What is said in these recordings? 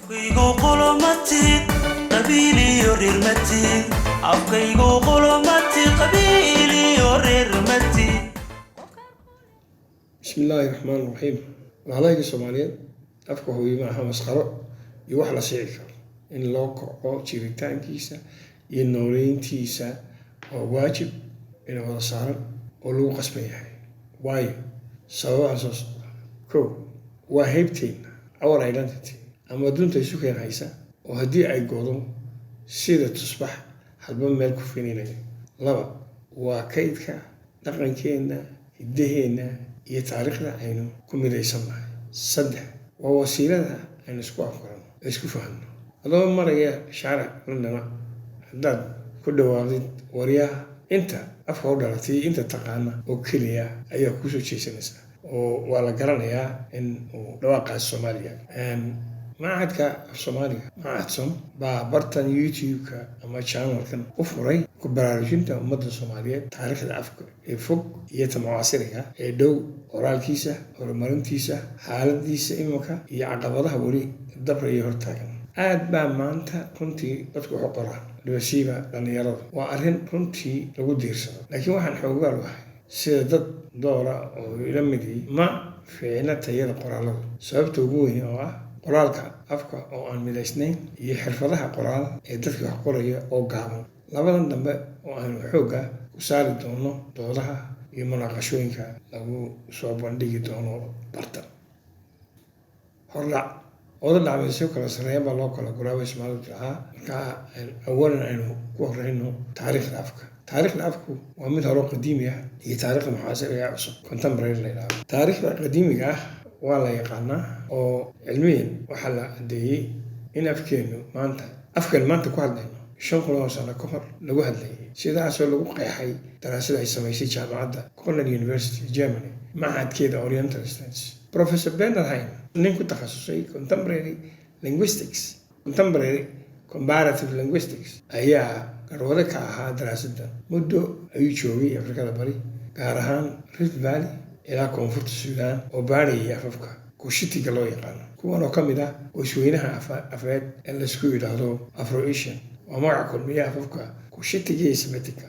Afkaygu qolomatid qabiiliyo reermatid, afkaygu qolomatid qabiiliyo reermatid. Bismi illaahi raxmaan raxiim. Walaalayga Soomaaliyeed, afka hooyo ma aha masqaro iyo wax la siici karo. In loo kaco jiritaankiisa iyo nooleyntiisa waa waajib ina wada saaran oo lagu qasban yahay. Waayo, sababahan soo socda: kow, waa heybteenna, our identity, ama dunta isu keen haysa, oo haddii ay godo sida tusbax hadba meel ku fininayo. Laba, waa kaydka dhaqankeenna, hiddaheenna iyo taariikhda aynu ku midaysannahay. Saddex, waa wasiilada aynu isku afkarano, isku fahanno. Adoo maraya shaaric Londona, haddaad ku dhawaaqdid "waryaha", inta afka u dhalatay, inta taqaana oo keliya ayaa kuusoo jeesanaysa, oo waa la garanayaa in uu dhawaaqaas Soomaaliya. Machadka af Soomaaliga, Machadsom, baa bartan YouTube-ka ama channelkan u furay ku baraarujinta ummadda Soomaaliyeed taariikhda afka ee fog iyo ta mucaasiriga ee dhow, qoraalkiisa, horumarintiisa, xaaladiisa iminka iyo caqabadaha weli dabra iyo hortaagan. Aad baa maanta runtii dadku waxu qoraan, dhibasiiba dhallinyaradu. Waa arrin runtii lagu diirsado, laakiin waxaan xoogaal ahay sida dad doora oo ila midii ma fiicna tayada qoraaladu. Sababta ugu weyn oo ah qoraalka afka oo aan midaysnayn iyo xirfadaha qoraal ee dadka wax qoraya oo gaaban. Labadan dambe oo aynu xoogga ku saari doono doodaha iyo munaaqashooyinka lagu soo bandhigi doono barta. Hordhac. Ooda dhacmay si kala sarreeyan baa loo kala guraabay, Soomaalidu tirahaa. Markaa awalan aynu ku horeyno taariikhda afka. Taariikhda afku waa mid hore oo qadiimi ah iyo taariikhda muxaasiriga cusub, contemporary la yidhahdo. Taariikhda qadiimiga ah waa la yaqaanaa, oo cilmiyan waxaa la caddeeyey in afkeenu maanta, afkan maanta ku hadlayno, 5000 oo sano ka hor lagu hadlayay, sidaasoo lagu qeexay daraasada ay samaysay jaamacadda Cornell University, Germany, machadkeeda Oriental Studies. Professor Bernard Hein, nin ku takhasusay contemporary linguistics, contemporary comparative linguistics, ayaa garwado ka ahaa daraasaddan. Muddo ayuu joogay Afrikada Bari, gaar ahaan Rift Valley ilaa koonfurta Suudaan, oo baadhayay afafka Kushitiga loo yaqaano, kuwan oo ka mid ah qoysweynaha afeed ee laysku yidhaahdo Afro-Asian. Waa magaca kulmiya afafka Kushitiga iyo Semitica.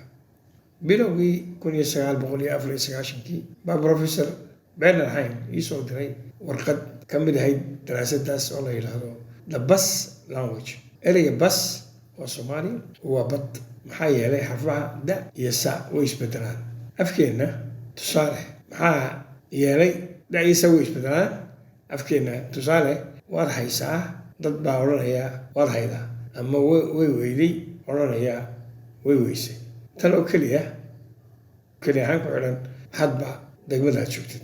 Bilowgii 1994-kii baa Professor Bernard Hein iisoo diray warqad ka mid ahayd daraasaddaas oo la yidhaahdo The Bas Language. Ereyga bas waa Soomaali, waa bad, maxaa yeelay xarfaha da iyo sa way isbedelaan. Afkeenna tusaale, maxaa yeelay da iyo sa way isbedelaan afkeenna. Tusaale, "waad haysaa" dad baa odhanaya "waad haydaa", ama "way weyday" odhanaya "way weysay". Tan oo keliya keli ahaan ku xidhan hadba degmadaad joogtid.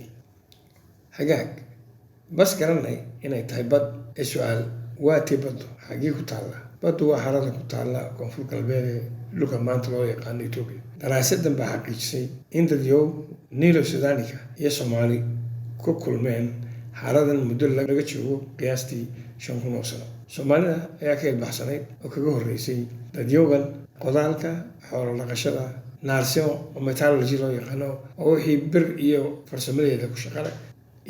Hagaag, bas garanay inay tahay bad ee su-aal: waa tii baddu? Xaggii ku taalla baddu? Waa harada ku taalla koonfur galbeed ee dhulka maanta loo yaqaano Etoobiya. Daraasadan baa xaqiijisay in dadyow Nilo Sudanica iyo Soomaali ku kulmeen haradan muddo laga joogo qiyaastii 5000 oo sano. Soomaalida ayaa ka ilbaxsanayd oo kaga horreysay dadyowgan qodaalka, xoolo dhaqashada, naarsimo oo metallurgy loo yaqaano, oo wixii bir iyo farsamadeeda ku shaqale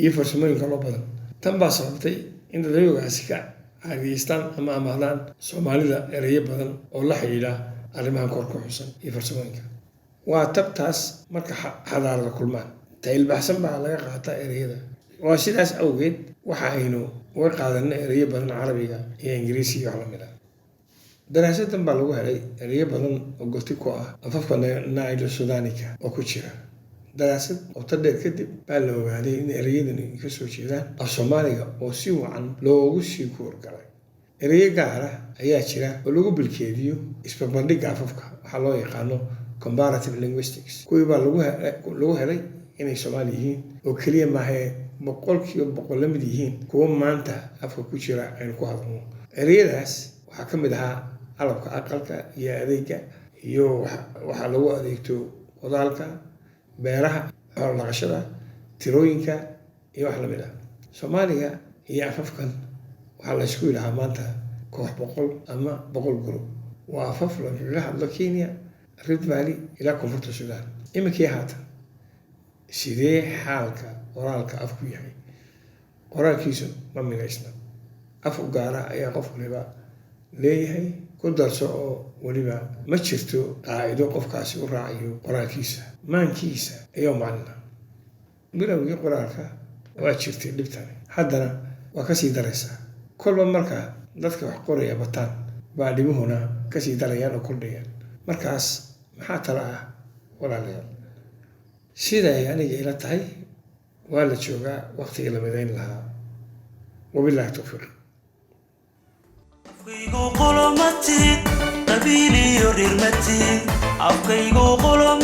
iyo farsamooyin kaloo badan. Tan baa sababtay in dadyowgaasi ka caadiyeystaan ama amaahdaan Soomaalida ereyo badan oo la xidhiidha arrimahan kor ku xusan iyo farsamooyinka. Waa tabtaas marka xadaarada kulmaan, ta ilbaxsan baa laga qaataa ereyada. Waa sidaas awgeed waxa aynu uga qaadana ereyo badan Carabiga iyo Ingiriisiga wax lamid ah. Daraasadan baa lagu helay ereyo badan oo goti ku ah afafka Nilo Sudanica oo ku jira. Daraasad qoto dheer kadib baa la ogaaday in ereyadani ka soo jeedaan af Soomaaliga oo si wacan loogu sii kuurgalay. Ereyo gaar ah ayaa jira oo lagu bilkeediyo isbarbandhigga afafka, waxaa loo yaqaano comparative linguistics. Kuwii baa lagu helay inay Soomaali yihiin oo keliya maahee 100% la mid yihiin kuwo maanta afka ku jira aynu ku hadalno. Ereyadaas waxaa ka mid ahaa qalabka aqalka iyo adeega iyo waxaa lagu adeegto qodaalka, beeraha, xoolo dhaqashada, tirooyinka iyo wax lamid ah. Soomaaliga iyo afafkan waxaa la isku yidhahaa maanta koox 100 ama 100 group. Waa afaf lagaga hadlo Kenya, Rift Valley ilaa koonfurta Suudaan iminkii haatan. Sidee xaalka qoraalka afku yahay? Qoraalkiisu ma midaysna. Af u gaara ayaa qof waliba leeyahay. Ku darso oo weliba ma jirto qaacido qofkaasi u raacayo qoraalkiisa, maankiisa ayaa macalina. Bilowgii qoraalka waa jirtay dhibtani, haddana waa kasii daraysaa. Kolba marka dadka wax qoraya bataan baa dhibuhuna kasii darayaan oo kordhayaan. Markaas maxaa tala ah, walaalayaal? Siday aniga ila tahay, waa la joogaa waqtigii la midayn lahaa. Wabillahi towfiiq. Afkaygu qolomatid, qabiiliyo reermatid. Afkaygu qolo.